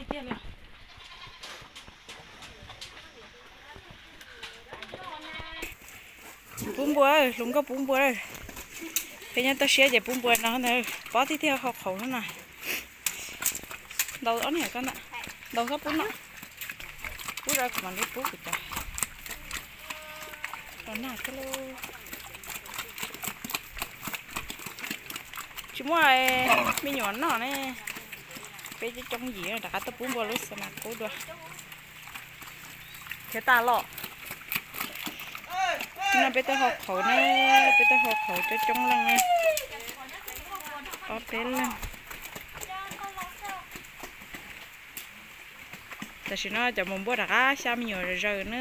Pub npua, hluas nkauj pub npua. Peb nyob toj siab ces pub npua no ntag, pob tiag tiag hau qhauv no na. Ntaus ob niag ko ntag, ntaus koj pub no, pub rau kuv mam li pub kuv cov. Los nag thiab lauj. Tsis muaj me nyuam noj ne. Peb coob coob yim rov qab tuaj pub npua lub xas nas qub dua. Khiav tas los. No peb tuaj hau qhauv na, peb tuaj hau qhauv coob coob leej na. Ob peb leeg. Tam sim no cov mus npua rov qab xya me nyuam zaws na,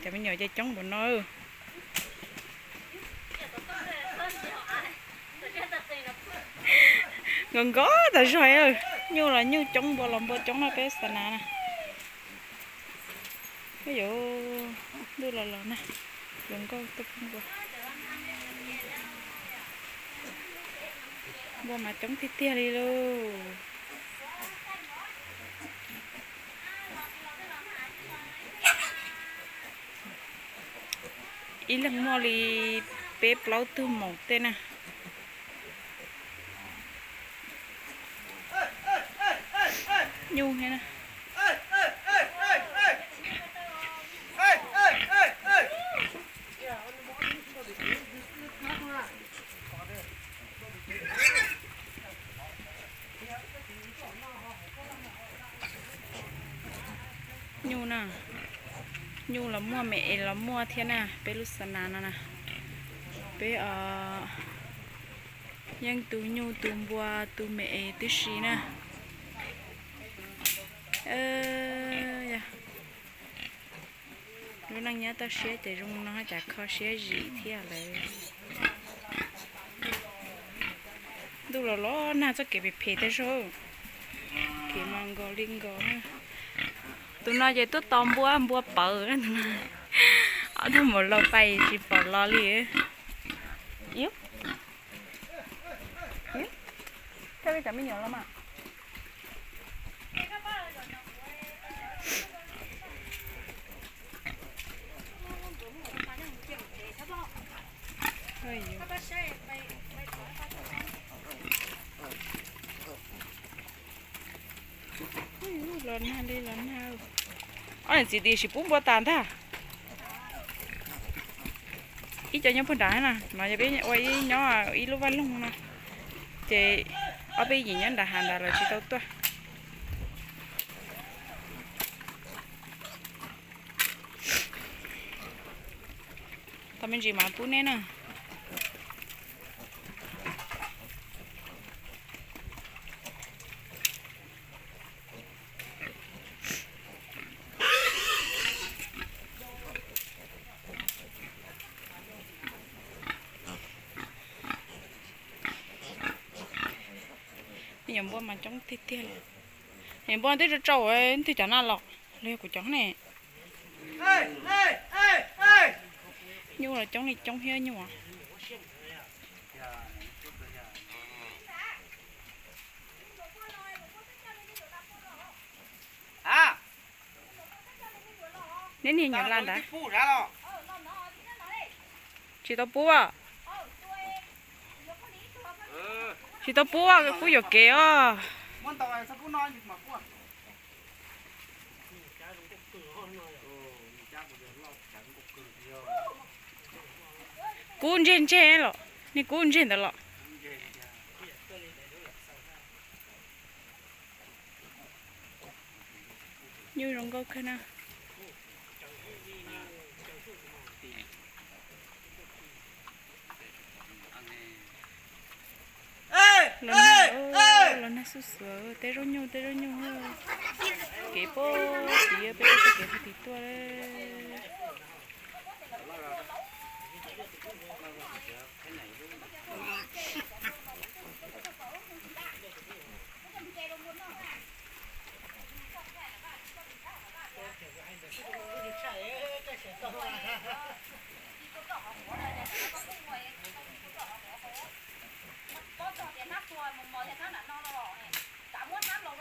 cov me nyuam ces coob npaum no. Nkos nkos tas zog, nyuj los nyuj coob, npua los npua coob no peb xas nas na. Yuav ntuj los los na, hluas nkauj tuaj pub npua. Npua mas coob tiag tiag li lauj. Ib leeg muaj li peb plaub tug maum tej na. Nyuj thiab na. Nyuj na, nyuj los muaj, me es los muaj thiab na, peb lub xas nas no na. Peb yeej tu nyuj tu npua tu me es tib si na. Lub neej nyob toj siab ces zoo no cas kho siab zim thiab lawm. Ntuj los los nag txoj kev phem phem tej zaug, kev mas nkos li nkos. Tus no ces tuaj tos npua, npua pawv, ob tug maum laus pais tsis pom los li. Thawj cov me nyuam los mas. Los nag li los nag. Ob niam txiv tis sim pub npua tas ntag. Ib co nyob puag nrad na, no yog peb ua ib nyob ib lub vaj loog no, ces ob peb yim nyob nrad hav ntawd lawv tsis tau tuaj. Tau me ntsis mas pub neb na. Me nyuam npua mas coob tiag tiag li. Npua twb tsau tsau, twg cov na los los yog kuv cov ne. Nyuj los coob li coob thiab nyuj. Neb niag nyuam la ntawd tsis tau pub. Tsis tau pub, pub yuam kev os. Kub ntseg ntseg los, niag kub ntseg ntawd los. Nyuj zoo nkauj kawg na. Los nag, los nag xuj xuav, tej zaub nyuj tej zaub nyuj. Kev puag tid, peb tuaj txoj kev puag tid tuaj.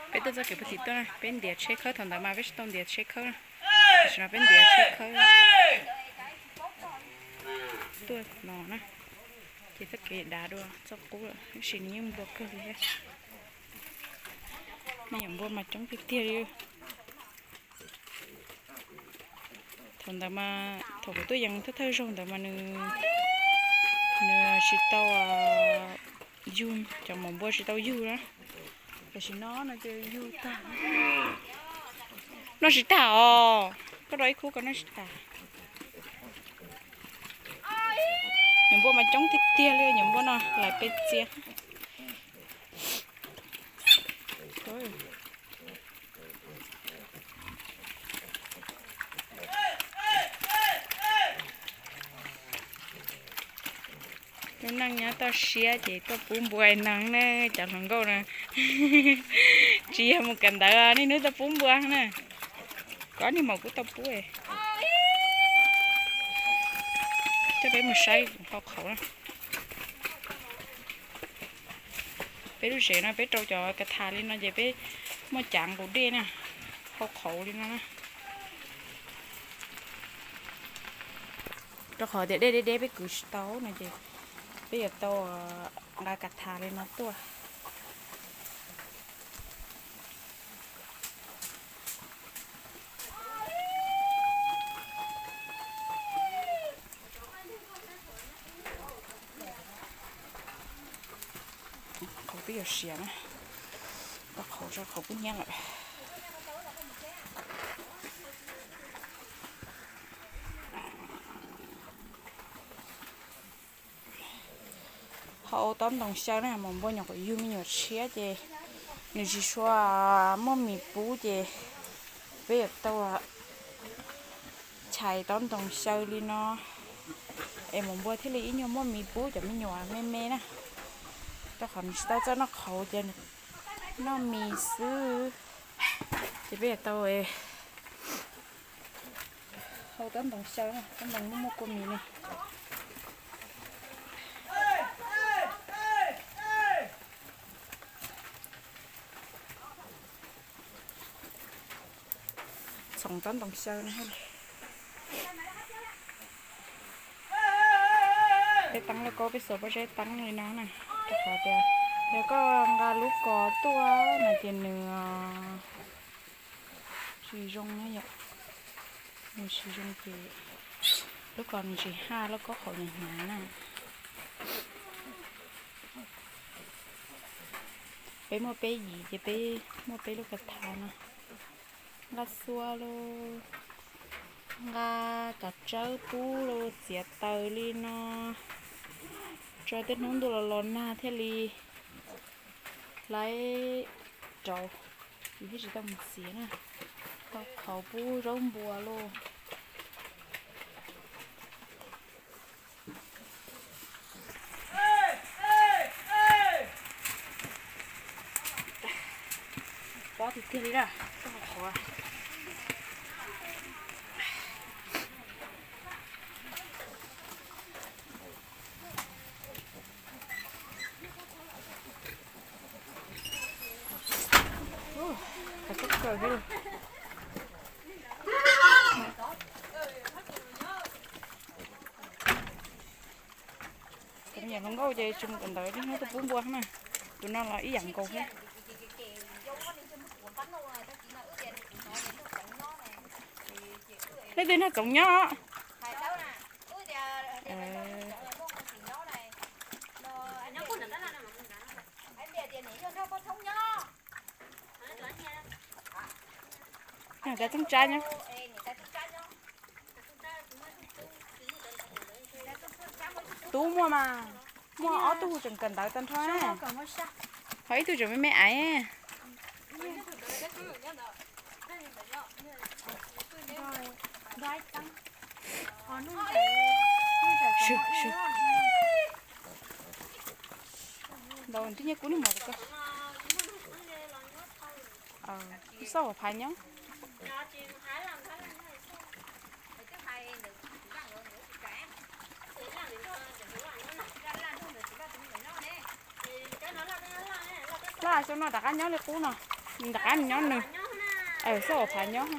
Peb Txoj kev puag tim tuaj na, peb ntiav tsheb khawb, thaum ntawd mas peb tsis tau ntiav tsheb khawb na. Tam sim no peb ntiav tsheb khawb tuaj no na, ces txoj kev dav dua txoj qub lawm, tab sis nws yeej nplua kawg li thiab. Me nyuam npua mas coob tiag tiag li. Thaum ntawd mas thaum kuv tuaj yees thawj thawj zaug ntawd mas nws, nws tsis tau yug, cov maum npua tsis tau yug na. Tam sim no no ces yug tag. Noj tsis tag os, koj rau ib khub koj noj tsis tag. Nyuam npua mas coob tiag tiag li, nyuam npua no lais peb txia. Lub neej nyob toj siab ces tuaj pub npua neeg ne, cov hluas nkauj na. Tsis yog mus kawm ntawv, niaj hnub tuaj pub npua na. Koj niag maum kuj tau pub. Coj peb mus saib hauv qhauv na. Peb lub tsev no peb rau cov kas thas li no ces peb muaj cav nqus dej na, hauv qhauv li no na. Rau qhov tias dej deb deb peb kwv tsis tau no ces peb yuav tau nqa kas thas li no tuaj. Qhauv peb yuav siav na, tau qhauv tso qhauv kub hnyiab lawm. Ho ua tob ntoo xyaw na, maum npua nyuam qhuav yug me nyuam tshiab ces nws tsis tshua muaj mis pub ces peb yuav tau chais tob ntoo xyaw li no es maum npua thiaj li ib nyuag muaj mis pub cov me nyuam me me na. Rau qhov nws tsis tau txawj noj qhauv ces nws noj mis xwb. Ces peb yuav tau hau tob ntoo xyaw, tob ntoo muaj muaj kua mis ne. Txhoov tob ntoo xyaw no. Peb teeb lauj kaub peb xuas pob zeb teeb li no na, rau qhov tias yog koj nqa lub ko tuaj no ces nws tsis zoo na yom. Nws tsis zoo ces lub ko nws tsis haj, lauj kaub qhauv hnyav hnyav na. Peb muaj peb yim ces peb muaj peb lub kas thas no. Nqa xua lauj, nqa kav tsawb pub lauj, txiav taws li no. Tso tej hnub ntuj los los nag thiaj li hlais rau, yus thiaj tsis tau mus txiav na. Tau qhauv pub zaub npua lauj. Pob tiag tiag li na, koj qhauv. Cov me nyuam hluas nkauj ces tsis mus kawm ntawv, niaj hnub tuaj pub npua na. Tus no los ib yam nkaus thiab. Leej twg noj txoov nyob? Cov txoov tsab nyob. Tub muaj mas, muaj ob tug tseem kawm ntawv tag nrho, ho ib tug tseem me me aiv. Ntaus twb nyiaj kub nws mos rau koj. Ib xauj phais nyob. Laj xyoo no rov qab nyob li qub no. Nram qab nyob nws. Xwb hauv phav nyob.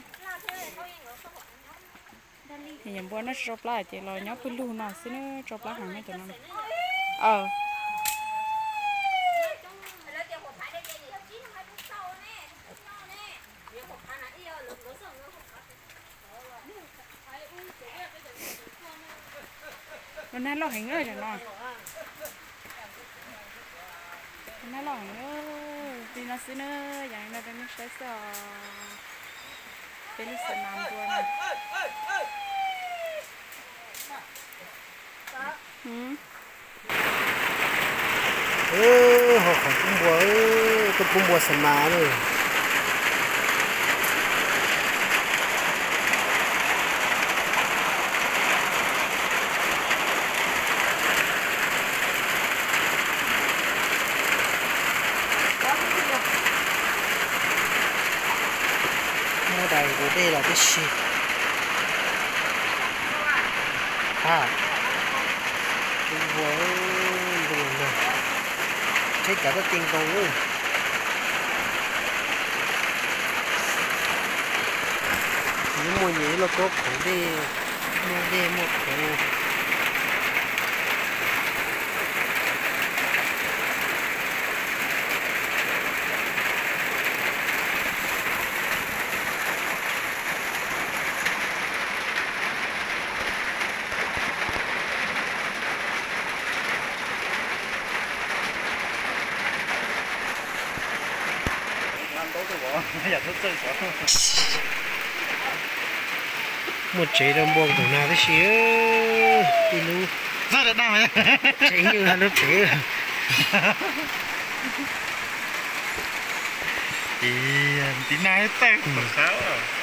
Yog npua no tsis tso plab ces los nyob pwg lug no xwb na, tso plab heev no cov no. Lub nab loj heev na cov no. Lub nab loj heev. Li no xwb na, yog li no rau nej saib xwb os. Peb lub xav nas npua no. Ho qhov pub npua, tuaj pub npua xav nas na. Muaj dais nkaus dej los tib si. Ha, pub npua, ntuj na, tsheb cav tuaj ti nkaus lawm. Nws muaj nyias ib lauj kaub qhuav dej, muaj dej muaj qhuav. Muaj tsev rau npua nkaum nag tib si, ib lub tsev, ib lub tsev. Tiv nag ib tawg tom qab.